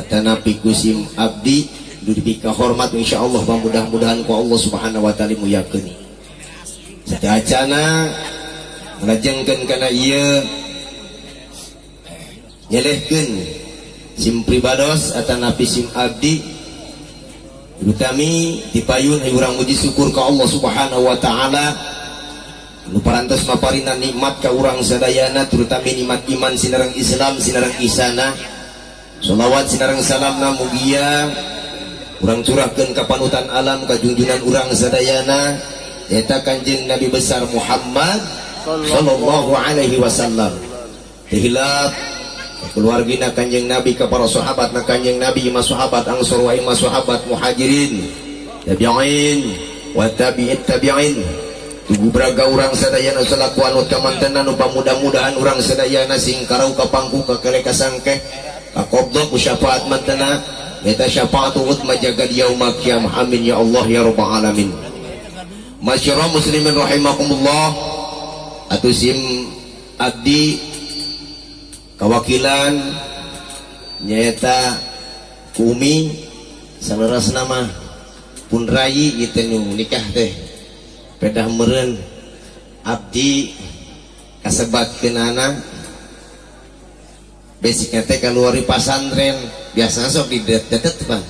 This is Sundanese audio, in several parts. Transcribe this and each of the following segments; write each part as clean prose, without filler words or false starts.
Atanapi ku sim abdi dipika hormat, insyaallah mudah-mudahan ku Allah Subhanahu wa taala muliakeun. Sateuacana ngalajengkeun kana ieu, nyelehkeun sim pribados atanapi sim abdi, utami dipayun urang muji syukur ka Allah Subhanahu wa taala nu parantos maparina nikmat ka urang sadayana, terutama nikmat iman sinareng Islam sinareng ihsana. Sholawat sinareng salamna mugia urang curahkeun ka panutan alam, ka junjunan urang sadayana, eta Kanjeng Nabi besar Muhammad sallallahu alaihi wasallam. Teu hilap keluargina Kanjeng Nabi, ka para sahabat na Kanjeng Nabi, ima sahabat Ansor wa ima sahabat Muhajirin, tabi'in wa tabi'it tabi'in. Tugu braga urang sadayana salaku anut kamantenan, mudah-mudahan urang sadayana sing karau ka pangku, ka kele, ka sangkeh, ka qobdo ku syafaat mantena, eta syafaatu utma jagat yaumul qiyamah. Amin ya Allah ya rabbal alamin. Masyarakat muslimin rahimakumullah, atuh sim abdi kawakilan nyaeta kumi saleras nama pun rayi gitu nu nikah teh pedah meureun abdi kasebatkeunana basicnya teh keluar di pasantren, biasanya sok di dedet bang,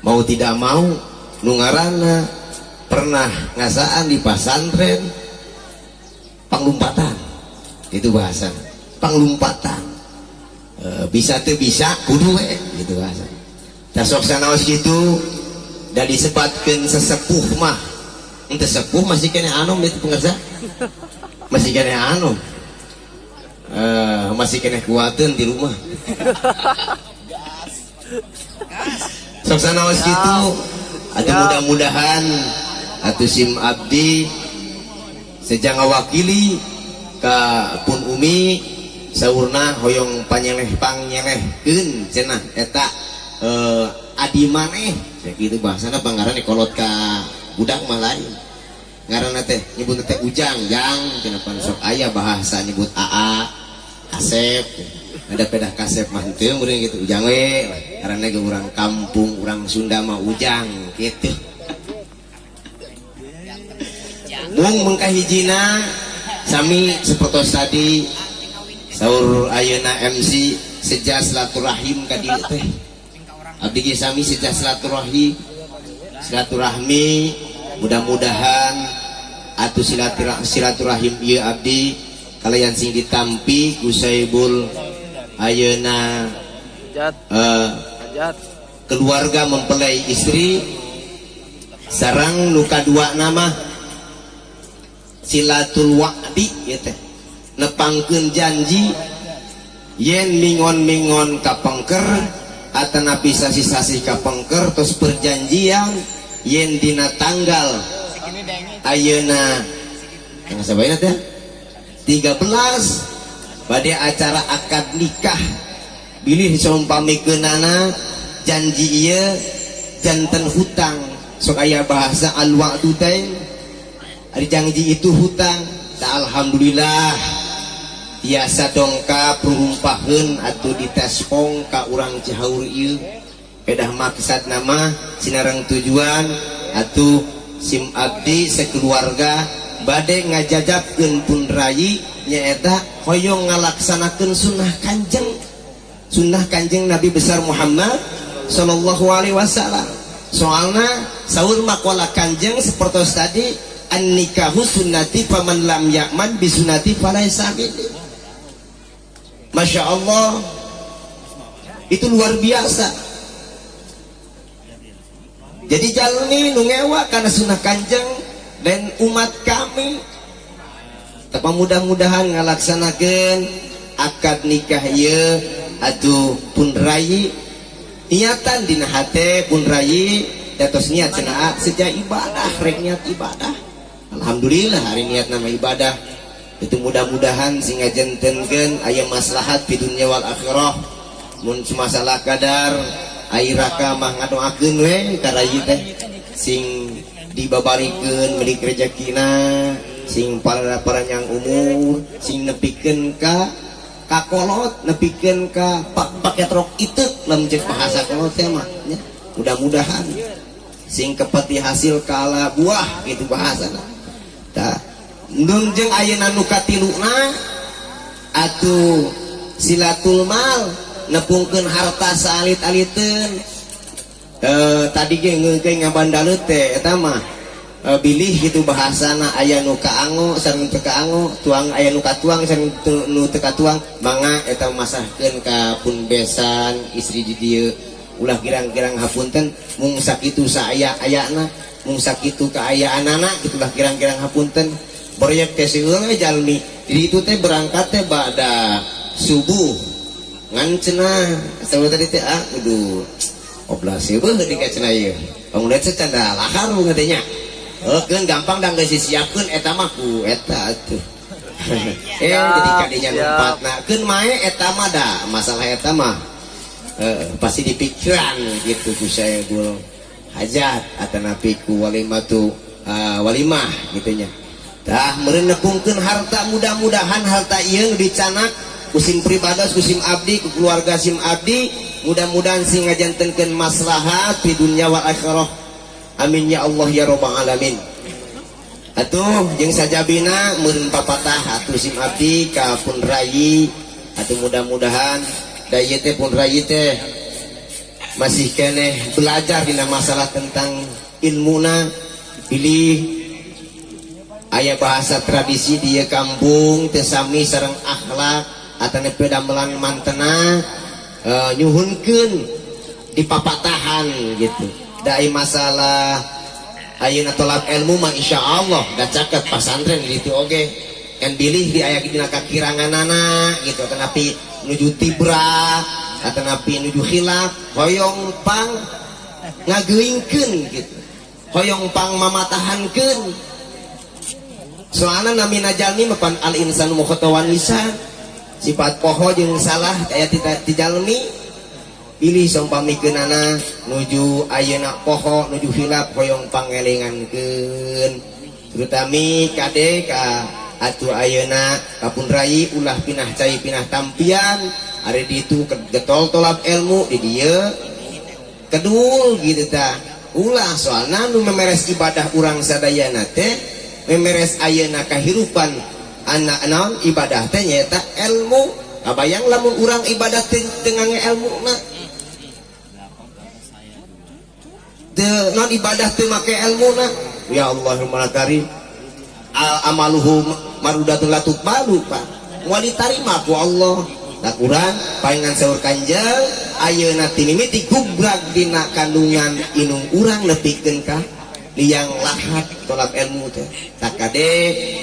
mau tidak mau nu ngaranna pernah ngasaan di pasantren, panglumpatan itu bahasa panglumpatan, bisa tuh bisa kudu we gitu bahasa. Tah, sok sanaos gitu da disebatkeun sesepuh mah, ente sepuh masih kena anom itu pengersa, masih kena anom, masih kena kuateun di rumah. Sok sanaos gitu atau mudah-mudahan atau sim abdi sejak ngawakili ka pun umi saurna hoyong panyeleh pangyelehkeun cenah eta adi maneh gitu bahasana. Pangaran kolot ka budak mah lain ngaranna teh, nyebut teh ujang jang cenah. Pan sok aya bahasa nyebut aa, kasep, ada pedah kasep mah henteu meureun gitu, ujang we karena ge urang kampung, urang Sunda mah ujang gitu. Mung mengkahijina sami seperti tadi saur ayeuna MC, seja silaturahim ka dieu teh, abdi ge sami seja silaturahim, silaturahmi. Mudah-mudahan atuh silaturahim ieu abdi kalian sing ditampi ku Saibul ayeuna keluarga mempelai istri sarang nu kadua nama silatul wa'di ieu teh nepangkeun janji yen mingon-mingon kapengker atanapi sasi-sasi kapengker, terus perjanjian yen dina tanggal ayeuna yang sabaina teh 13 bade acara akad nikah, bilih saumpamikeunana janji ieu janten hutang. Sok aya bahasa al wa'du teh, ari janji itu hutang. Da alhamdulillah tiasa dongkap rurumpaheun atau ditespong ka urang Cihaur ieu. Pedah maksad nama sinareng tujuan atuh sim abdi sekeluarga bade ngajajabkeun pun rayi nyaeta hoyong ngalaksanakeun sunnah Kanjeng, sunnah Kanjeng Nabi besar Muhammad sallallahu alaihi wasallam. Soalna saur makola Kanjeng seperti tadi, an nikahu sunnati faman lam ya'man bisunati falaisa minni. Masya Allah, itu luar biasa. Jadi jalmi nu ngewa karena sunnah Kanjeng dan umat kami. Tapi mudah-mudahan ngalaksanakeun akad nikah ieu atuh pun rayi niatan dina hate pun rayi datos niat cenah sejak ibadah, rek niat ibadah. Alhamdulillah hari niat nama ibadah itu mudah-mudahan sing ngajentenkeun aya maslahat di dunia wal akhirah. Mun masalah kadar ai raka mah ngadoakeun we ka rayi teh sing dibabarikeun milik rezekina, sing para panjang umur, sing nepikeun ka Ka kolot nepikeun ka paket rok itu lamun cek bahasa kolot teh mah nya. Mudah-mudahan sing kepeti hasil kala buah gitu bahasana. Tah, endung jeung ayeuna nu katiluna atuh silatul mal, nepungkeun harta saalit-aliteun. Tadi ge ngeungkeun ngabandalut teh eta mah bilih gitu bahasana, aya nu kaanggo sareng teu kaanggo, tuang aya nu katuang sareng nu teu katuang. Mangga eta masahkeun ka pun besan istri di dieu, ulah kirang-kirang hapunten mung sakitu saaya-ayana, mung sakitu kaayaanana kitu lah. Kirang-kirang hapunten proyek teh seueur we jalmi di itu teh berangkat teh ba'da subuh, ngan cenah saur tadi teh, ah kudu oblasi beuh di ka cenah ieu bangun teh canda lahar teh nya. Keun gampang da geus disiapkeun eta mah ku eta atuh. Jadi kadinya lompatna keun mae eta mah, da masalah eta mah pasti dipikiran gitu ku saya gul hajat atanapi ku walimatu, walimah gitu nya. Tah, meureun nepungkeun harta, mudah-mudahan harta ieu nu dicanak ku sim pribados, ku sim abdi, ku keluarga sim abdi, mudah-mudahan sing ngajantenkeun maslahat di dunya wal akhirah. Amin ya Allah ya rabbal alamin. Atuh jeung sajabina meureun papatah atuh sim abdi ka pun rayi atuh, mudah-mudahan da ieu teh pun rayi teh masih keneh belajar dina masalah tentang ilmuna, pilih aya bahasa tradisi di kampung teh sami sareng akhlak atanapi damelan mantena, nyuhunkeun dipapatahan gitu. Dai masalah ayeuna tolak ilmu mah insyaallah da caket pasantren di ditu oge kan, bilih di aya dina kakiranganana gitu atanapi nuju tibra atanapi nuju khilaf, hoyong pang ngageuingkeun gitu, hoyong pang mamatahankeun. Soalna namina jalmi mah pan al insanu mukhatawan lisan, sifat poho jeung salah aya ti jalmi. Pilih saumpamikeunana nuju ayeuna poho nuju hilap, hoyong pangelingankeun terutami kade ka atuh ayeuna kapun rai, ulah pinah cai pinah tampian, ari ditu getol tolak ilmu, di dieu kedul gitu. Tah, ulah, soalna nu memeres ibadah urang sadayana teh, memeres ayeuna kahirupan anak naon ibadah teh nyaeta ilmu. Kabayang lamun urang ibadah teh teu ngangge ilmu na, teu non ibadah teu make ilmu na, ya Allahumma karim al amaluhu marudatun la tuqbalu, Pak, moal ditarima ku Allah. Da kurang palingan saur Kanjeng ayeuna ti mimiti gubrag dina kandungan indung urang nepikeun ka liang lahat tolak ilmu teh. Tak kade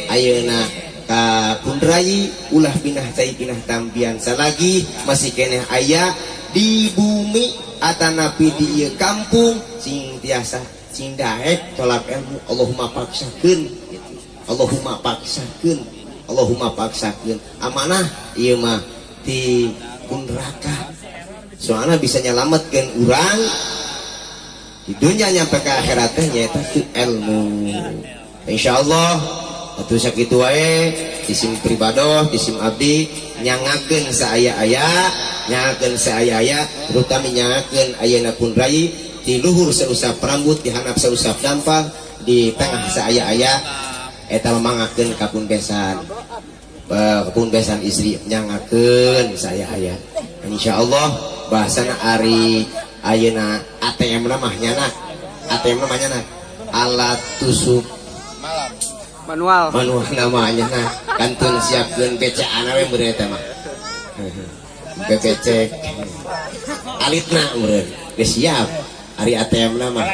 ayeuna ka pundrai, ulah pinah cai pinah tampian salagi masih keneh aya di bumi atanapi di ieu kampung, sing tiasa sing daek tolak ilmu. Allahumma paksakeun gitu. Allahumma paksakeun, Allahumma paksakeun, amanah ieu mah ti punraka, soalnya bisa nyelametkeun urang di dunia nyampe ke akhirat teh nyaeta ku ilmu, insyaallah. Atuh sakitu wae isim pribadoh isim abdi, nyangakeun saaya-aya, nyangakeun saaya-aya, terutama nyangakeun ayeuna pun rai di luhur sausap rambut, di handap sausap dampal, di tengah saaya-aya eta mangakeun ka pun besan, pun besan istri, nyangakeun saya aya. Insyaallah bahasana ari ayeuna ATM mah nyana, ATM mah nyana alat tusuk manual. Manual namanya. Nah, kantun siapkeun BCA na we meureun eta mah, BPC alitna meureun geus siap ari ATM na mah.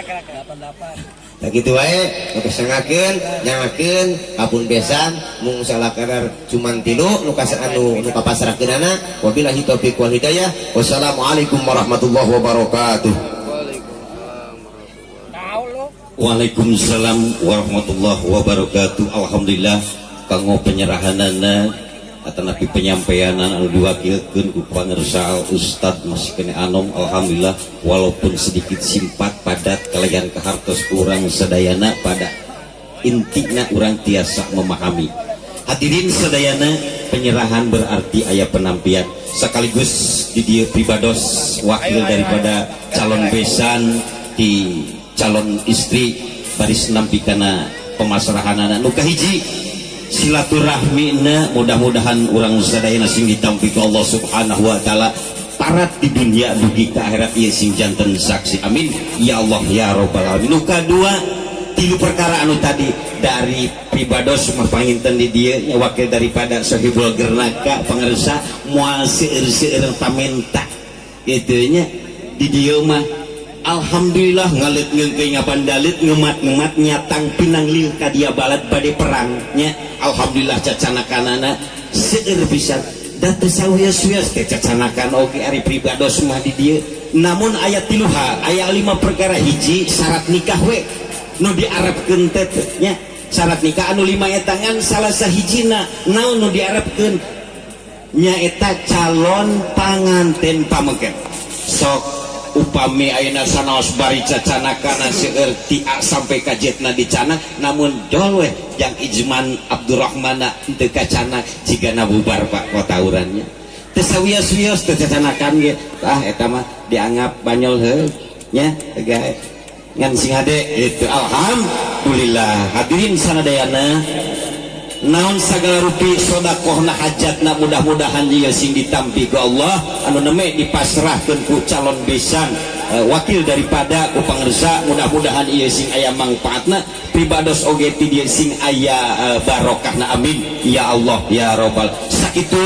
Tak gitu wae nu kesangakeun, nyangakeun kapun besan mung salakadar cuman tilu nu anu nu kapasrahkeunana. Wabillahi taufiq wal hidayah, wassalamualaikum warahmatullahi wabarakatuh. Waalaikumsalam warahmatullahi wabarakatuh. Alhamdulillah kanggo penyerahanana atanapi penyampaianan anu diwakilkeun ku pangersa Ustad masih kene anom. Alhamdulillah, walaupun sedikit simpat padat kalian kahartos urang sadayana, pada intina urang tiasa memahami. Hadirin sadayana. Penyerahan berarti aya penampian sekaligus di dieu pribados wakil daripada calon besan di calon istri baris nampi kana pemasrahanana. Nu kahiji silaturahmina, mudah-mudahan urang sadayana sing ditampi ku Allah Subhanahu wa taala, parat di dunia dugi ka akhirat ieu sing janten saksi. Amin ya Allah ya rabbal alamin. Nu kadua, tilu perkara anu tadi dari pribados mah panginten di dieu nya wakil daripada Sohibul Gernaka pangersa moal seueur-seueur pamenta kitu nya. Di dieu mah alhamdulillah ngalit ngeungkeun ngabandalit ngemat-ngemat nyatang pinang lil ka dia balad bade perang nya. Alhamdulillah cacanakanana seueur pisan da teu sawios-wios teh cacanakan oge ari pribados mah di dieu. Namun aya tilu hal, aya lima perkara. Hiji, syarat nikah we nu diarepkeun teh nya. Syarat nikah anu lima eta ngan salah sahijina naon nu diarepkeun nyaeta calon panganten pameget. Sok upami ayeuna sanaos bari cacanakana seueur ti A sampai ka Z na dicanak, namun jol weh jang Ijman Abdurrahmana teu kacanak, jigana bubar Pak kotaurannya. Teu sawios-wios teu cacanakan ge tah eta mah dianggap banyol heuh nya gae ngan sing hade itu. Alhamdulillah, hadirin sanadayana, naon sagala rupi sodakohna, hajatna, mudah-mudahan ieu sing ditampi ku Allah. Anu neme dipasrahkeun ku calon besan, wakil daripada ku pangersa, mudah-mudahan ieu sing aya mangfaatna, pribados oge ti dieu sing aya barokahna. Amin ya Allah ya robbal. Sakitu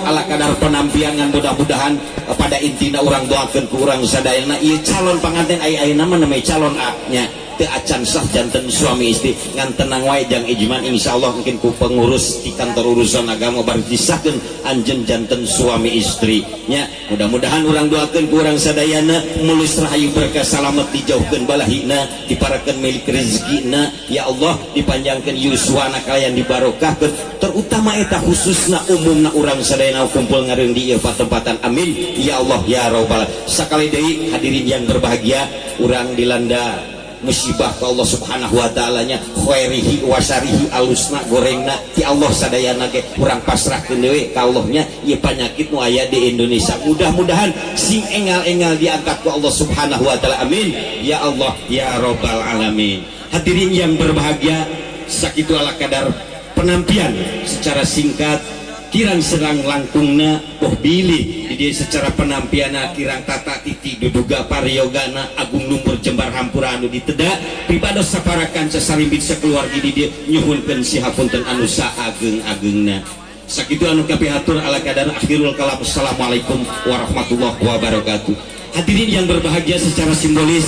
ala kadar penampian ngan mudah-mudahan pada intina urang doakeun ku urang sadayana ieu calon panganten aya ayeuna mah namanya calon A nya, teu acan sah janten suami istri. Ngan tenang wae jang Ijman, insyaallah mungkin ku pengurus di kantor urusan agama baru disahkeun anjeun janten suami istri nya. Mudah-mudahan urang doakeun ku urang sadayana mulus rahayu berkah salamet, dijauhkeun balahina, diparakeun milik rezekina ya Allah, dipanjangkeun yuswana kalayan dibarokahkeun, terutama eta khususna umumna urang sadayana kumpul ngareung di ieu patempatan. Amin ya Allah ya rabbal. Sakali deui hadirin yang berbahagia, urang dilanda musibah ke Allah Subhanahu wa taala nya, khairihi wa syarihi, alusna gorengna ti Allah sadayana ge urang pasrahkeun deui ka Allah nya. Ieu panyakit nu aya di Indonesia mudah-mudahan sing engal-engal diangkat ku Allah Subhanahu wa taala. Amin ya Allah ya rabbal alamin. Hadirin yang berbahagia, sakitu ala kadar penampian secara singkat kirang serang langkungna boh bilih di dieu secara penampiana kirang tata titi duduga pariyogana agung lumpur jembar hampura anu diteda. Pribados saparakan sasarimbit sakeluargi di dieu nyuhunkeun sihapunten anu saageng-agengna. Sakitu anu kapihatur ala kadar akhirul kalam. Assalamualaikum warahmatullahi wabarakatuh. Hadirin yang berbahagia, secara simbolis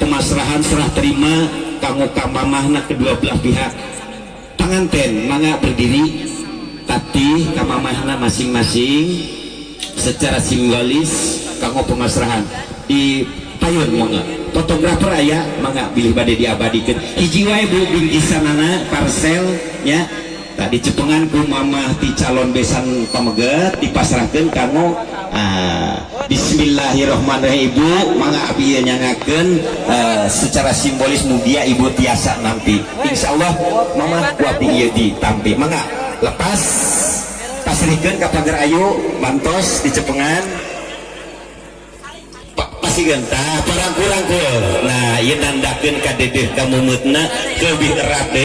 pemasrahan serah terima kanggo kamamahna kedua belah pihak panganten, mangga berdiri tapi kamamahna masing-masing secara simbolis kanggo pemasrahan di payun. Mangga fotografer aya, mangga bilih bade diabadikeun. Hiji wae Bu bingkisanana parcel nya. Tadi cepengan ku mamah ti calon besan pameget dipasrahkeun kanggo Bismillahirrahmanirrahim. Ibu mangga abi ieu nyangakeun secara simbolis mugia ibu tiasa nampi. Insyaallah mamah ku abdi ieu ditampi. Mangga lepas pasrihkeun ka pagar ayu bantos dicepengan. Pasikeun tah parangkul-rangkul. Nah, ieu nandakeun ka dedeh ka meumeutna lebih erat deui.